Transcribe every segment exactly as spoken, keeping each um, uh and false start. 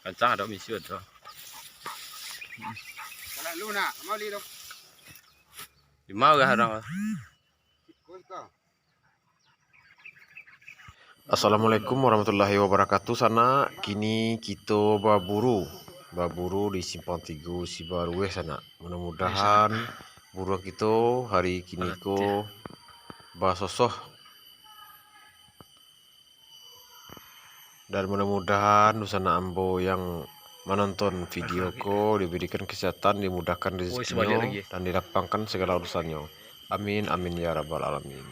Kancang ado, misi ado. Kalau lu nak, mau li tu. Lima urang. Assalamualaikum warahmatullahi wabarakatuh, sanak. Kini kito baburu, baburu di Simpang Tigo Sibarueh, sanak. Mudah-mudahan buruan kito hari kini ko basosoh. Dan mudah-mudahan dunsanak ambo yang manonton video ko diberikan kesehatan, dimudahkan rezekinyo, dan dilapangkan segala urusannyo. Amin, amin, ya rabbal alamin.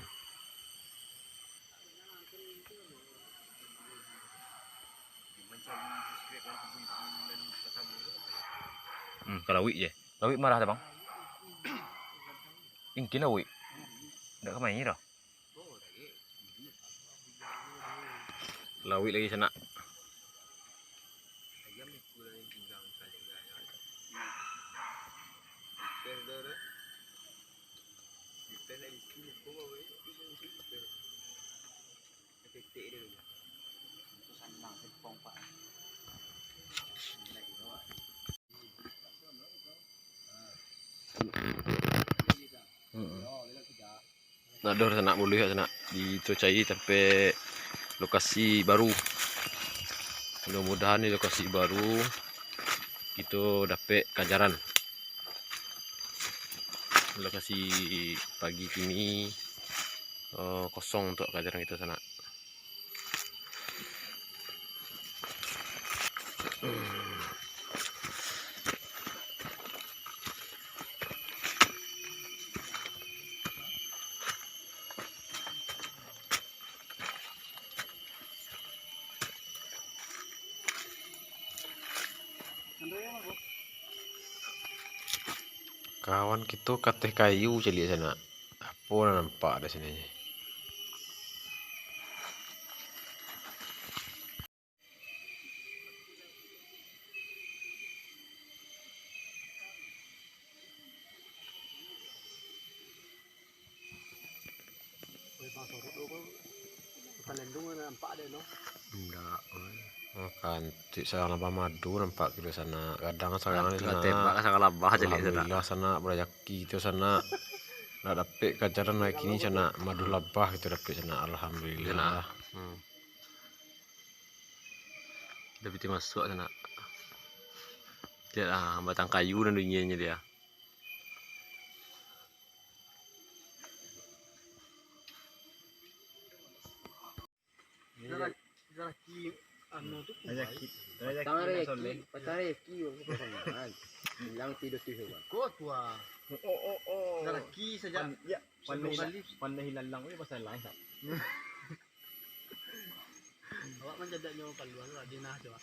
Hmm, ka lawik je. Lawik marah dah, Bang. Ingkin lawik. Ndak ka main dah. Lawik lagi sanak. Nah, doh sanak, buliah sanak, kito cari tampek lokasi baru. Mudah-mudahan di lokasi baru kito dapek kajaran. Lokasi pagi kini, eh, kosong untuk kajaran kito sanak. Kawan kito kateh kayu caliak sanak. Apo nan nampak di sini? Indak. Oh, kantik, sarang labah madu nampak kiro sanak. Gadang sarang ni sanak. Tembak sarang labah caliak sanak. Alhamdulillah sanak, barajaki tu sanak. Lah dapek kajaran hari kini sanak, madu labah kito dapek sanak. Alhamdulillah. Hmm. Dah pitih masuak sanak. Lihat lah, batang kayu nan dunianya dia. Rezaki, rezaki anu tu. Rezaki, rezaki patang nak rezaki, soleh. Patang rezaki, orang tu pasangan. Hilang tidur tu, hewan. Kau tua. Oh, oh, oh. Rezaki saja. Pan-, ya, pandai, pandai hilalang ni pasal lain, Sab. Awak mancadaknyo kaluar lah, dinah tu, Wak.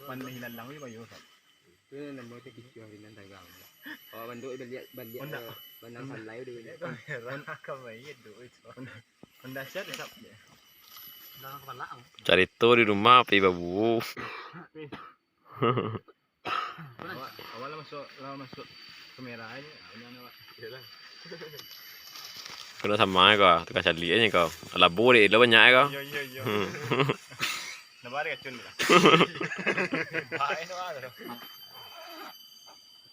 Pandai hilalang ni bayo, Sab. Tu namo tu kicuah di nan tagang. Awak banduak baliak, baliak, oh, ndak, eh, bandang salai tu. Kamera ka main duit. Honda siap, Sab. Dalam kepala. Carito di rumah, pai baburu. Awak, awak lah masuk, lah masuk kamera ni. Ah, ini awak. Iyalah. Kena sama ko, tukang caliak ni ko. Labu dek lo banyak ko. Iyo, iyo, iyo. Hmm. Nampak ada racun lah. Baik tu lah.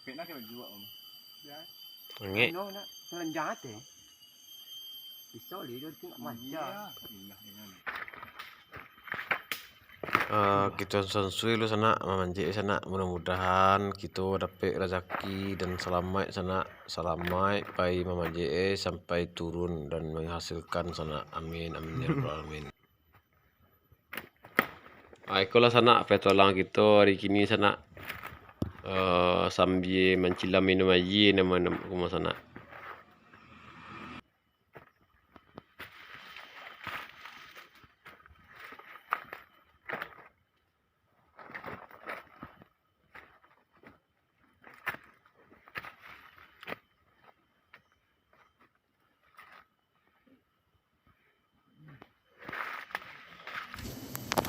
Pernah ke baju awak, Om? Ya. Angek. No, nak telanjang ate. Pisau lih, dia tengok manja. Iya. Ah, kito sansui lu sanak, mamanjek sanak. Mudah-mudahan kito dapek razaki dan salamaik sanak. Salamaik pai mamanjek, eh, sampai turun dan menghasilkan sanak. Amin, amin, ya rabbal alamin. Ah, ikolah sanak petualang kito hari kini sanak. Eh, sambia mancilam minum aia namo-namo rumah sanak.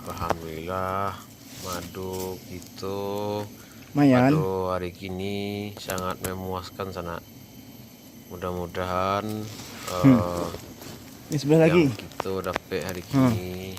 Alhamdulillah, madu kito, lumayan, pado hari kini sangat memuaskan sanak. Mudah-mudahan, hmm, eh, ini sebelah lagi yang kito dapek hari, hmm, kini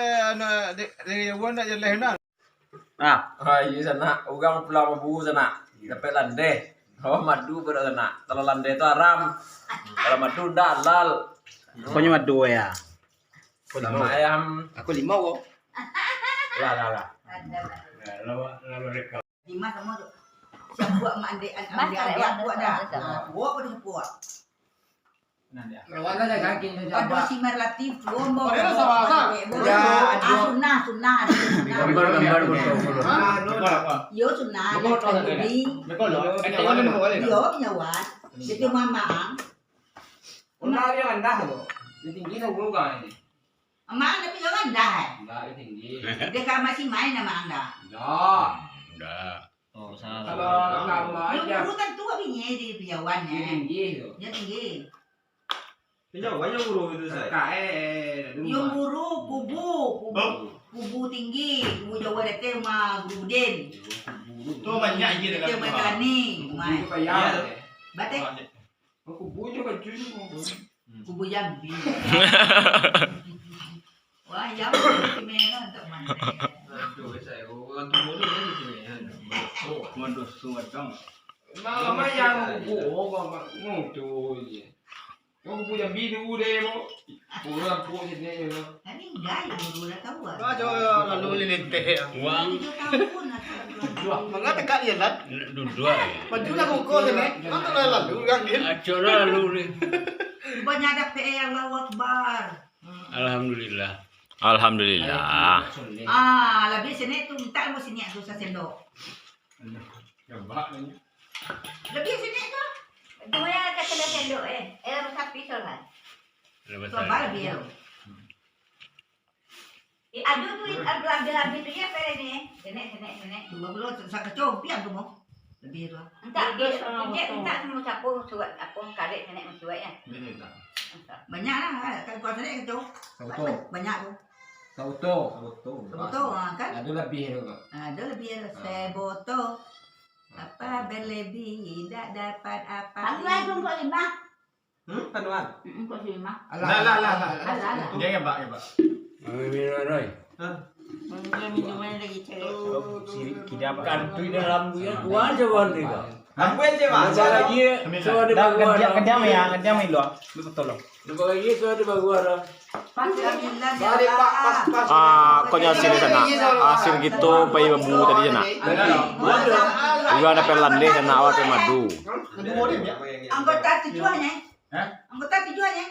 eh, anak di, di Jawa ndak jaleh nah. Nah. Ah, iyo sanak, urang pulang maburu sanak. Dapek landeh. Oh, madu pado sanak. Kalau landeh tu haram. Kalau madu ndak halal. Pokoknyo madu ya. Samo ayam. Aku limau ko. Lah, lah, lah. Lima samo tu. Siapuak mak andek an-, andek an, siapuak dah. Nah, buah pada siapuak. Ado si Marlatif, tuo, mau. Ado sama, sama. Ya, ado. Ah, sunnah, sunnah, ado sunnah. Gambar, gambar, foto, foto. Hah? Yo, sunnah, yo, tadi. Betul, lo. Yo, nyawa. Yo, nyawa. Jadi mamang. Undang dia rendah tu. Dia tinggi tu guru kan ini. Amang tapi yo rendah, eh. Enggak, dia tinggi. Dia kan masih main amang dah. Enggak. Enggak. Oh, salah. Kalau agama Yang aja. Guru tentu abinye di piawan, Dia eh. Tinggi tu. Dia tinggi. Dia jauh aja guru itu, saya. Kakak, eh, eh, Yang guru kubu, kubu, oh. Kubu tinggi, kubu Jawa Dete sama guru Udin. Kubu. Tu banyak je dalam Dete sama kubu. Tani, kubu mai. Itu payah. Iya. Batek. Aku bujuk baju tu. Kubu Jambi. Wah, Jambi tu merah tak mana. Aduh, saya orang tu bodoh kan tu merah. Bodoh. Bodoh tu macam. Mama yang kubu, oh, mama, mutu je. Kau kubu Jambi tu deh, mo. Kurang kubu sini je, mo. Tadi enggak ya, baru dah tahu ah. Kau coba lalu lilinteh ya. Wang. Tujuh tahun lah. Mangga tegak dia, Lan? Duduk. Maju lah kongko sini. Kan tak lalu, kan, Gil? Acok lah lalu ni. Banyak ada P R, Allahu Akbar. Alhamdulillah. Alhamdulillah. Ah, lebih sini tu, minta mau sini tu sasendok. Lebih sini tu. Dua yang akan kena sendok, eh. Eh, sapi tu lah. Lebih. Coba lebih ya. Eh, ado tu, eh, belanja habis tu, ya, apa ni? Senek, senek, senek. Dua puluh, sa-, kecoh, pian tu, mo. Lebih tu. Entah, dia, dia minta sama siapa surat, apa, karek senek surat, ya? Banyak lah, kan, kalau senek kecoh. Sabuto. Banyak tu. Sabuto. Sabuto. Sabuto, ha, kan? Ado lebih tu, kok. Ha, ado lebih tu. Ha. Sabuto. Apa berlebih, tidak dapat apa. Tanggal dua puluh lima. Hmm? Panuan. Mm-mm, kok si Mak. Alah, alah, alah, alah. Alah, alah. Dia yang bak, yang bak. Kami minum, Roy. Hah? Minum, minum mana lagi, cewek? Sirik kidap. Kantui dalam dia, kuat je, Bang, dia. Apa yang cewek? Ada lagi, so ada. Dah, baru kediam, ada. Kediam ya, kediam ya, lu. Lu betul, lo. Nampak lagi, so ada baru ada. Pas sembilan, ya, Pak. Ah, kau jangan sini sana. Hasil gitu, pai babu tadi sana. Juga ada pelan deh, sana awal pemadu. Anggota tujuan, eh? Hah? Anggota tujuan, eh?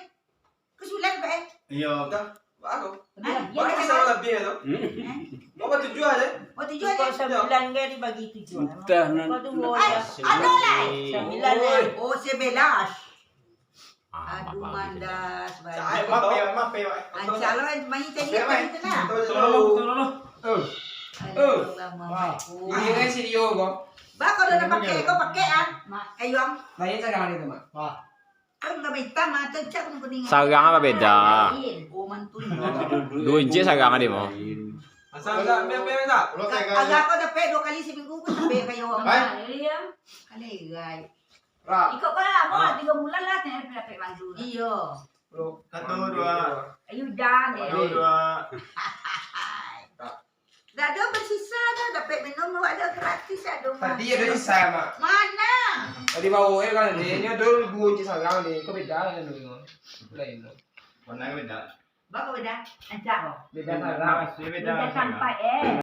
Kesulitan, Pak, eh? Iya. Dah, baru. Ah, iya, baru kan? Sama lebih ya, tu? Hmm. Eh? Bawa tujuan, eh? Oh, tujuan, eh? Sembilan kan dibagi tujuh. Entah, nan-, kau tunggu, nan-, ya. Ada lah. Sembilan, eh. Oh, sebelas. Ah, aduh, mandas, maaf, maaf, ya, maaf, ya, Pak. Ancak lo, main tadi apa itu lah? Tolong, tolong, tolong. Eh. Aduh, lama, Pak. Ini kan si Rio, kok. Bah, kalau nak pakai, kau pakai, ah. Mak. Ayo, Am. Banyak cara ni tu, Mak. Wah. Kau nggak minta, mah, tu cak kuning-kuning. Sarang apa beda? Oh, mantu. Dua inci sarang ada, mo. Asal tak, ambil, ambil, ambil tak? Kalau saya Ka-, kalau kau dapat dua kali seminggu, kau sampai kayo. Hai. Iya. Kali, rai. Ra. Ikut kau lah, mau Ah. tiga bulan lah, saya dapat mantu. Iyo. Bro. Satu, dua. Ayo, dah, deh. Satu, dua. Dah ada bersisa dah, dapat minum, awak dah gratis, aduh, Mak. Tadi ada sisa, Mak. Mana? Tadi bawa, eh, kan, dia, dia ada dua inci sarang ni. Kau beda kan, dulu. Lain tu. Warna beda. Bako beda? Ancak ko. Beda sarang. Beda sampai, eh.